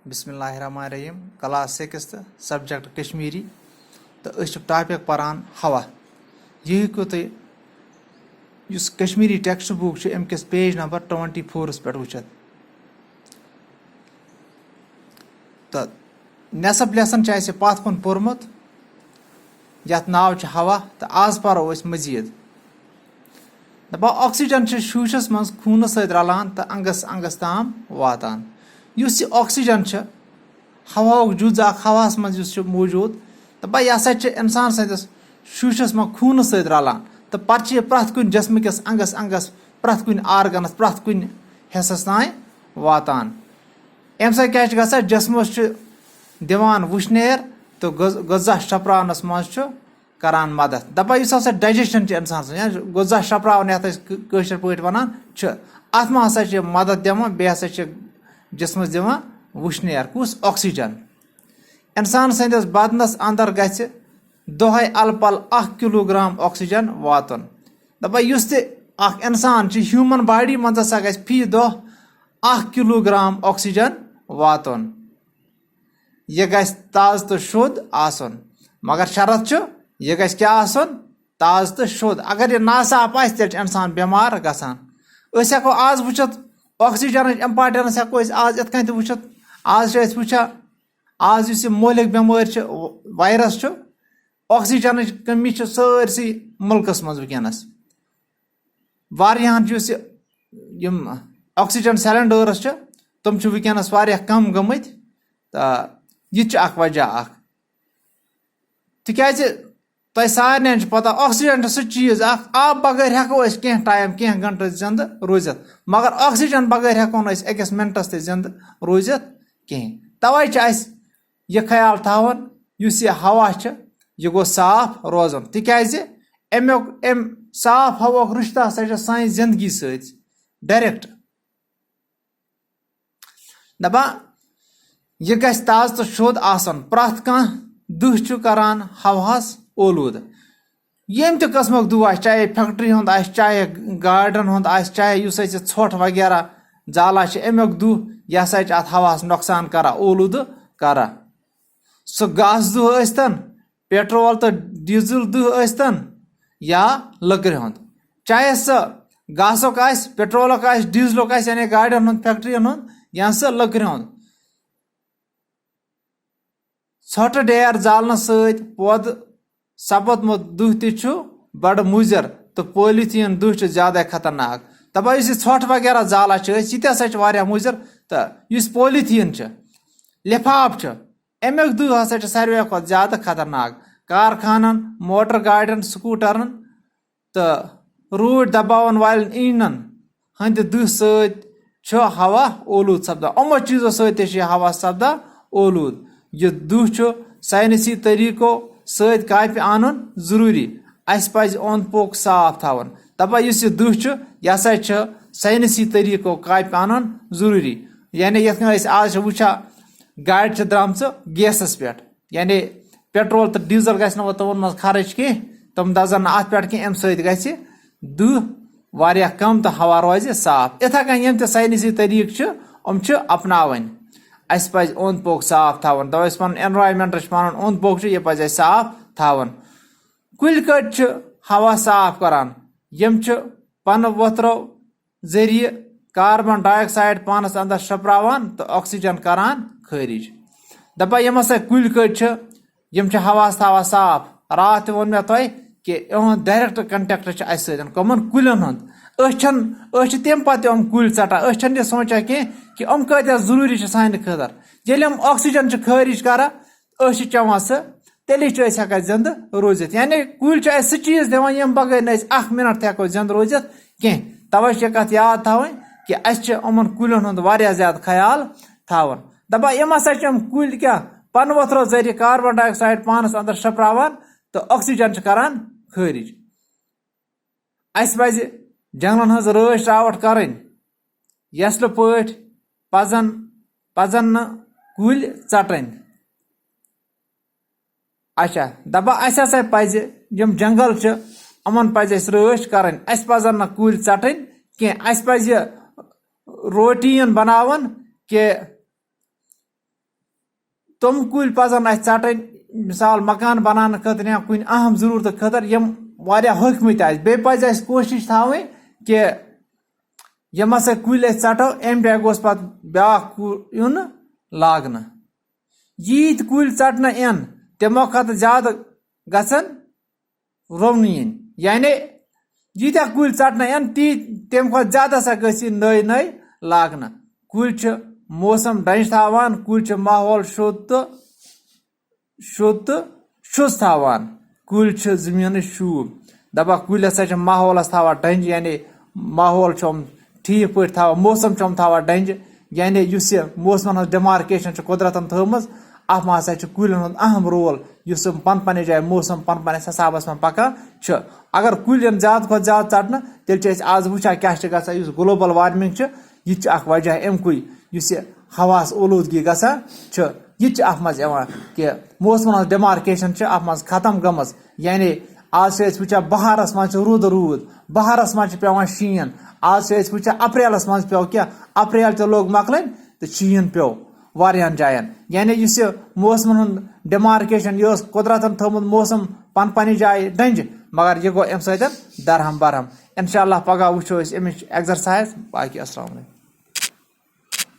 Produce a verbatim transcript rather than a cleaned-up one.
بسم اللہ الرحمن الرحیم، کلاس سکستھ، سبجیکٹ کشمیری، تہٕ أسۍ چھِ ٹاپک پران ہوا۔ یہِ ہیٚکِو تُہۍ، یُس کشمیری ٹیکسٹ بُک چھُ، اَمہِ کِس پیج نمبر ٹُوَنٹی فورس پٮ۪ٹھ وٕچھِتھ۔ تہٕ نٮ۪صٕف لیسن چھُ اَسہِ پتھ کُن پوٚرمُت، یَتھ ناو چھُ ہوا، تہٕ آز پرو أسۍ مزید۔ دَپان، آکسیجن چھُ شوٗشس منٛز خوٗنہٕ سۭتۍ رلان تہٕ انگس انگس تام واتان۔ یُس یہِ آکسیجن چھُ، ہواہُک جُز اکھ ہواہس منٛز یُس چھُ موجود، دَپان، یہِ ہسا چھُ انسان سٕنٛدِس شوٗشس منٛز خوٗنہٕ سۭتۍ رلان تہٕ پتہٕ چھُ یہِ پرٛٮ۪تھ کُنہِ جسمہٕ کِس انگس انگس، پرٛٮ۪تھ کُنہِ آرگنس، پرٛٮ۪تھ کُنہِ حصس تام واتان۔ اَمہِ سۭتۍ کیٛاہ چھُ گژھان؟ جسمس چھُ دِوان وُشنیر تہٕ غذ-، غذا شپراونس منٛز چھُ کران مدد۔ دَپان، یُس ہسا ڈایجیشن چھُ انسان سٕنٛز، یا غذا شپراوُن، یَتھ أسۍ کٲ-، کٲشِر پٲٹھۍ وَنان چھِ، اَتھ منٛز ہسا چھِ مدد دِوان، بیٚیہِ ہسا چھِ جسمس دِوان وُشنیر۔ کُس؟ آکسیجن۔ انسان سٕنٛدِس بدنس اندر گژھِ دۄہے الہٕ پلہٕ اکھ کلوٗ گرام آکسیجن واتُن۔ دَپان، یُس تہِ اکھ انسان چھُ، ہیوٗمن باڈی منٛز ہسا گژھِ فی دۄہ اکھ کلوٗ گرام آکسیجن واتُن۔ یہِ گژھِ تازٕ تہٕ شوٚد آسُن۔ مگر شرط چھُ، یہِ گژھِ کیٛاہ آسُن؟ تازٕ تہٕ شوٚد۔ اگر یہِ ناصاف آسہِ، تیٚلہِ چھُ انسان بٮ۪مار گژھان۔ أسۍ ہٮ۪کو آز وٕچھِتھ، آکسیجنٕچ امپارٹنس ہٮ۪کو أسۍ آز یِتھ کٔنۍ تہِ وٕچھِتھ۔ آز چھِ أسۍ وٕچھان، آز یُس یہِ مُہلِک بٮ۪مٲرۍ چھِ، وایرس چھُ، آکسیجنٕچ کٔمی چھِ سٲرسٕے مُلکس منٛز وٕنکیٚنس۔ واریاہن چھُ یُس یہِ، یِم آکسیجن سلینڈٲرٕس چھِ، تِم چھِ وٕنکیٚنس واریاہ کم گٔمٕتۍ۔ تہٕ یہِ تہِ چھُ اکھ وجہ اکھ۔ تِکیازِ تۄہہِ سارنٕے چھِ پتہ، آکسیجن چھُ سُہ چیٖز اکھ، آب بغٲر ہٮ۪کو أسۍ کینٛہہ ٹایم، کینٛہہ گھنٹہٕ زِندٕ روٗزِتھ، مگر آکسیجن بغٲر ہٮ۪کو نہٕ أسۍ أکِس منٹس تہِ زِندٕ روٗزِتھ کِہیٖنۍ۔ توے چھُ اَسہِ یہِ خیال تھاوُن، یُس یہِ ہوا چھُ، یہِ گوٚژھ صاف روزُن، تِکیازِ اَمیُک، اَمہِ صاف ہواہُک رِشتہٕ ہسا چھُ سانہِ زندگی سۭتۍ ڈائریکٹ۔ دَپان، یہِ گژھِ تازٕ تہٕ شوٚد آسُن۔ پرٛٮ۪تھ کانٛہہ دٕہ چھُ کران ہوہَس اولوٗدٕ۔ ییٚمہِ تہِ قٕسمُک دٕہ آسہِ، چاہے فیکٹری ہُنٛد آسہِ، چاہے گاڑٮ۪ن ہُنٛد آسہِ، چاہے یُس اَسہِ ژھۄٹھ وغیرہ زالان چھِ، اَمیُک دٕہ، یہِ ہسا چھُ اَتھ ہوہَس نۄقصان کران، اولوٗدٕ کران۔ سُہ گاسہٕ دٕہ ٲسۍتن، پیٹرول تہٕ ڈیزل دٕہ ٲسۍتن، یا لٔکرِ ہُنٛد۔ چاہے سُہ گاسُک آسہِ، پیٹرولُک آسہِ، ڈیزلُک آسہِ، یعنی گاڑٮ۪ن ہُنٛد، فیکٹرین ہُنٛد، یا سُہ لٔکرِ ہُنٛد۔ ژھۄٹہٕ ڈیر زالنہٕ سۭتۍ پٲدٕ سپدمُت دٕہ تہِ چھُ بڑٕ مُضر، تہٕ پٲلیٖتھیٖن دٕہ چھُ زیادَے خطرناک۔ دَپان، یُس یہِ ژھۄٹھ وغیرہ زالان چھِ أسۍ، یہِ تہِ ہسا چھُ واریاہ مُضر۔ تہٕ یُس پٲلیٖتھیٖن چھُ، لِفاف چھُ، اَمیُک دٕہ ہسا چھُ ساروِیو کھۄتہٕ زیادٕ خطرناک۔ کارخانن، موٹر گاڑٮ۪ن، سکوٗٹرن تہٕ روٗدۍ دباون والٮ۪ن انجنن ہٕنٛدِ دٕہ سۭتۍ چھُ ہوا اولوٗد سپدان۔ یِمو چیٖزو سۭتۍ تہِ چھُ یہِ ہوا سپدان اولوٗد۔ یہِ دٕہ چھُ ساینسی طریٖقو سۭتۍ کاپہِ اَنُن ضروٗری۔ اَسہِ پَزِ اوٚنٛد پوٚک صاف تھاوُن۔ دَپان، یُس یہِ دٕہ چھُ، یہِ ہسا چھُ ساینسی طریٖقو کاپہِ اَنُن ضروٗری۔ یعنی یِتھ کٔنۍ أسۍ آز چھِ وٕچھان، گاڑِ چھِ درٛامژٕ گیسَس پٮ۪ٹھ، یعنی پیٹرول تہٕ ڈیزل گژھِ نہٕ وۄنۍ تِمَن منٛز خرٕچ کینٛہہ، تِم دَزَن نہٕ اَتھ پٮ۪ٹھ کینٛہہ، اَمہِ سۭتۍ گژھِ دٕہ واریاہ کم تہٕ ہوا روزِ صاف۔ یِتھے کٔنۍ یِم تہِ ساینسی طریٖقہٕ چھِ، یِم چھِ اپناوٕنۍ۔ اَسہِ پَزِ اوٚنٛد پوٚک صاف تھاوُن۔ دَپو أسۍ پَنُن environment چھُ، پَنُن اوٚنٛد پوٚک چھُ، یہِ پَزِ اَسہِ صاف تھاوُن۔ کُلۍ کٔٹۍ چھِ ہوا صاف کران۔ یِم چھِ پنہٕ ؤتھرو ذٔریعہٕ کاربن ڈائی آکسائیڈ پانَس اندر شپراوان تہٕ آکسیجن کران خٲرج۔ دَپان، یِم ہسا کُلۍ کٔٹۍ چھِ، یِم چھِ ہواہَس تھاوان صاف۔ راتھ تہِ ووٚن مےٚ تۄہہِ کہِ یِہُنٛد direct contact چھُ اَسہِ سۭتۍ، کَمَن؟ کُلٮ۪ن ہُنٛد۔ أسۍ چھِنہٕ، أسۍ چھِ تَمہِ پَتہٕ تہِ یِم کُلۍ ژَٹان۔ أسۍ چھِنہٕ یہِ سونٛچان کینٛہہ کہِ یِم کۭتیٛاہ ضروٗری چھِ سانہِ خٲطرٕ۔ ییٚلہِ یِم آکسیجن چھِ خٲرج کران، أسۍ چھِ چٮ۪وان سُہ، تیٚلے چھِ أسۍ ہٮ۪کان زِندٕ روٗزِتھ۔ یعنی کُلۍ چھِ اَسہِ سُہ چیٖز دِوان، ییٚمہِ بغٲر نہٕ أسۍ اکھ مِنٹ تہِ ہٮ۪کو زِندٕ روٗزِتھ کینٛہہ۔ تَوَے چھِ یہِ کَتھ یاد تھاوٕنۍ کہِ اَسہِ چھِ یِمَن کُلٮ۪ن ہُنٛد واریاہ زیادٕ خیال تھاوُن۔ دَپان، یِم ہسا چھِ یِم کُلۍ کیٛاہ، پَنہٕ ؤتھرو ذٔریعہٕ کاربن ڈائی آکسائیڈ پانَس اندر شپراوان تہٕ آکسیجن چھِ کران خٲرج۔ اَسہِ پَزِ جنٛگلَن ہٕنٛز رٲچھ راوَٹھ کَرٕنۍ۔ یَسلہٕ پٲٹھۍ پَزَن، پَزَن نہٕ کُلۍ ژَٹٕنۍ۔ اچھا، دَپان، اَسہِ ہسا پَزِ یِم جنٛگل چھِ، یِمَن پَزِ اَسہِ رٲچھ کَرٕنۍ۔ اَسہِ پَزَن نہٕ کُلۍ ژَٹٕنۍ کینٛہہ۔ اَسہِ پَزِ یہِ روٹیٖن بَناوُن کہِ تِم کُلۍ پَزَن اَسہِ ژَٹٕنۍ، مثال مکان بَناونہٕ خٲطرٕ یا کُنہِ اہم ضروٗرتہٕ خٲطرٕ، یِم واریاہ ہوٚکھمٕتۍ آسہِ۔ بیٚیہِ پَزِ اَسہِ کوٗشِش تھاوٕنۍ کہِ یِم ہسا کُلۍ أسۍ ژَٹو، اَمہِ جایہِ گوٚژھ پَتہٕ بیٛاکھ کُل یُن لاگنہٕ۔ ییٖتۍ کُلۍ ژَٹنہٕ یِن، تِمو کھۄتہٕ زیادٕ گژھن رُونہٕ یِنۍ۔ یعنی ییٖتیٛاہ کُلۍ ژَٹنہٕ یِن، تی، تَمہِ کھۄتہٕ زیادٕ ہسا گٔژھۍ یِنۍ نٔے نٔے لاگنہٕ۔ کُلۍ چھِ موسم ڈنٛجہِ تھاوان، کُلۍ چھِ ماحول شوٚد تہٕ شوٚد تہٕ چھُس تھاوان۔ کُلۍ چھِ زٔمیٖنٕچ شوٗب۔ دَپان کُلۍ ہسا چھِ ماحولَس تھاوان ڈنٛجہِ، یعنی ماحول چھُ یِم ٹھیٖک پٲٹھۍ تھاوان، موسم چھُ یِم تھاوان ڈنٛجہِ۔ یعنی یُس یہِ موسمَن ہٕنٛز demarcation چھِ قۄدرَتَن تھٲومٕژ، اَتھ منٛز ہسا چھِ کُلٮ۪ن ہُنٛد اہم role، یُس یِم پَنہٕ پَنٕنہِ جایہِ موسم پَنہٕ پَنٕنِس حِسابَس منٛز پَکان چھِ۔ اگر کُلۍ یِن زیادٕ کھۄتہٕ زیادٕ ژَٹنہٕ، تیٚلہِ چھِ أسۍ آز وٕچھان کیٛاہ چھِ گژھان۔ یُس global warming چھِ، یہِ تہِ چھِ اَکھ وجہ اَمہِ کُے، یُس یہِ ہواہَس اولوٗدگی گژھان چھِ، یہِ تہِ چھِ اَتھ منٛز یِوان کہِ موسمَن ہٕنٛز demarcation چھِ اَتھ منٛز ختم گٔمٕژ۔ یعنی آز چھِ أسۍ وٕچھان بہارَس منٛز چھِ روٗدٕ روٗد، بہارَس منٛز چھِ پٮ۪وان شیٖن۔ آز چھِ أسۍ وٕچھان اپریلَس منٛز پیوٚو کیٛاہ، اپریل تہِ لوٚگ مۄکلٕنۍ تہٕ شیٖن پیوٚو واریاہَن جایَن۔ یعنی یُس یہِ موسمَن ہُنٛد demarcation، یہِ اوس قۄدرَتَن تھٲومٕژ موسم پَنہٕ پَنٕنہِ جایہِ ڈنٛجہِ، مگر یہِ گوٚو اَمہِ سۭتۍ درہم برہم۔ اِنشاء اللہ پگاہ وٕچھو أسۍ اَمِچ exercise۔ باقٕے السلام علیکم۔